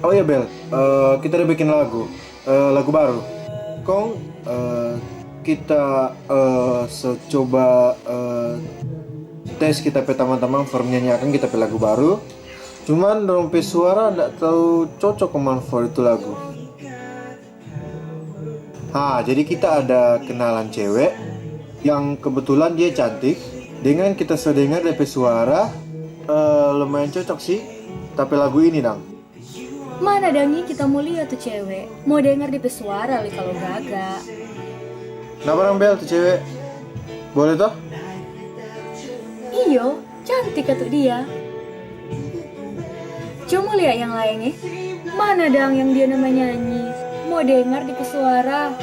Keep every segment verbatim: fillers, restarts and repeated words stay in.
Oh iya, Bel, eh, kita ada bikin lagu, eh, lagu baru. Kong, eh, kita, eh, se-, coba, eh, tes kita pe tamang-tamang for nyanyi akang kita pe lagu baru. Cuman dorang pe suara ndak tau cocok komang for itu lagu. Ha, jadi kita ada kenalan cewek yang kebetulan dia cantik. Dengan kita so dengar de pe suara, eh, lumayan cocok sih ta pe lagu ini, dang. Mana dang ni kita mo lia tu cewek? Mo dengar de pe suara lei kalu gaga. Napa dang, Bel, tu cewek? Boleh toh? Iyo, cantik katu dia. Coba lia yang laeng, eh. Mana dang yang dia nama nyanyi? Mo dengar de pe suara.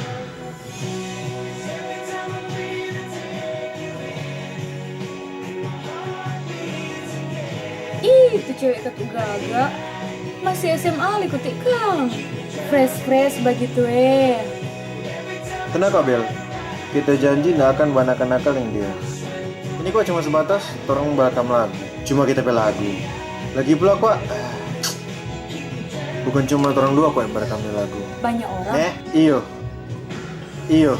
Ih, tu cewek katu gaga. Masih S M A lei kote kang. Fresh-fresh bagitu, eh. Kenapa, Bel? Kita janji nda akan banakal-nakal deng dia. Ini kwa cuma sebatas torang barekam lagu. Cuma kita pe lagu. Lagi pula kwa, bukan cuma torang dua kwa yang barekam di lagu. Banya orang. Eh, iyo. Iyo.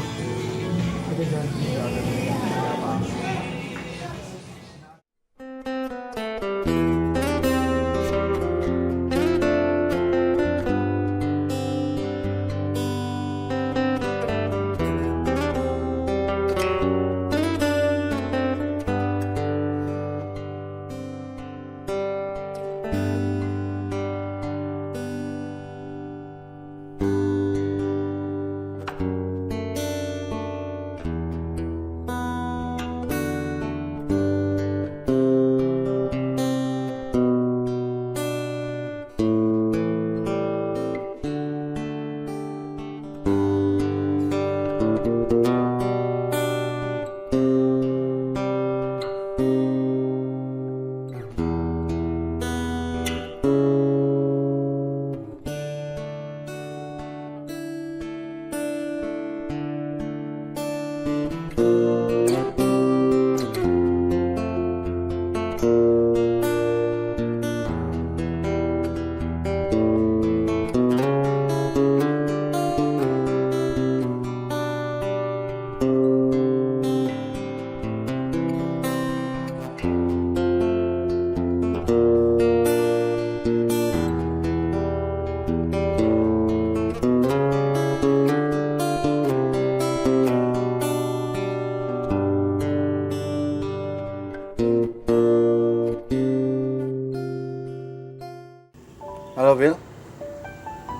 Halo, Bil.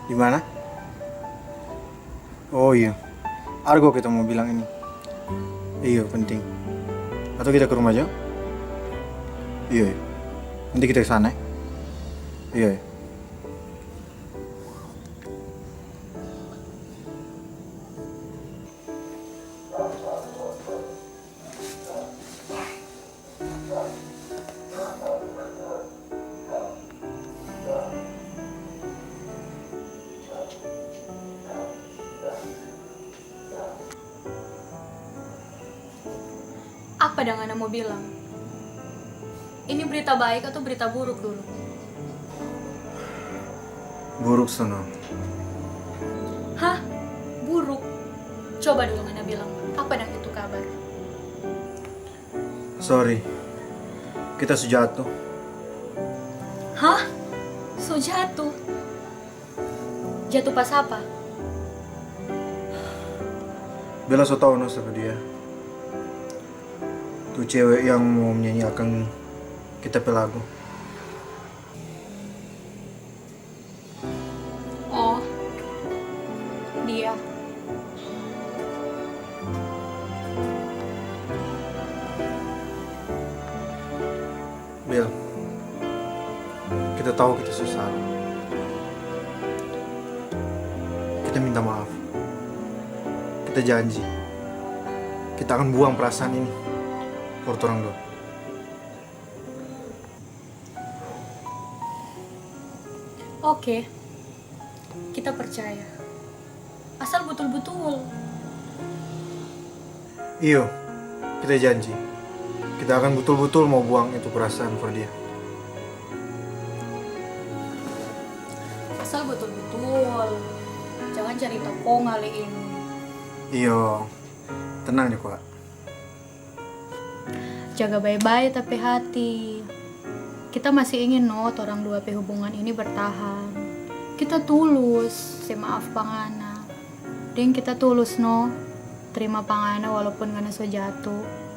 Di mana? Oh iya, Argo kita mo bilang ini. Iyo, penting. Atau kita ke rumah jo? Iyo, iyo. Nanti kita ke sana, eh. Iyo, iyo. Apa dang ngana mo bilang? Ini berita baik atau berita buruk dulu? Buruk, Sono. Hah? Buruk? Coba dulu ngana bilang, apa dang itu kabar? Sorry, kita so jatuh. Hah? So jatuh? Jatuh pas apa? Bella so tau no sapa dia. Tu cewek yang mo nyanyi akang kita pe lagu. Oh, dia. Bel, kita tau kita so salah. Kita minta maaf. Kita janji, kita akan buang perasaan ini for torang dua. Oke, kita percaya. Asal butul-butul. Iyo, kita janji. Kita akan butul-butul mo buang itu perasaan for dia. Sal betul-betul. Jangan carita kong kali ini. Iyo, tenang jo kwa. Jaga bae-bae ta pe hati. Kita masih ingin no torang dua pe hubungan ini bertahan. Kita tulus se maaf pa ngana. Deng kita tulus no terima pa ngana walaupun ngana so jatuh.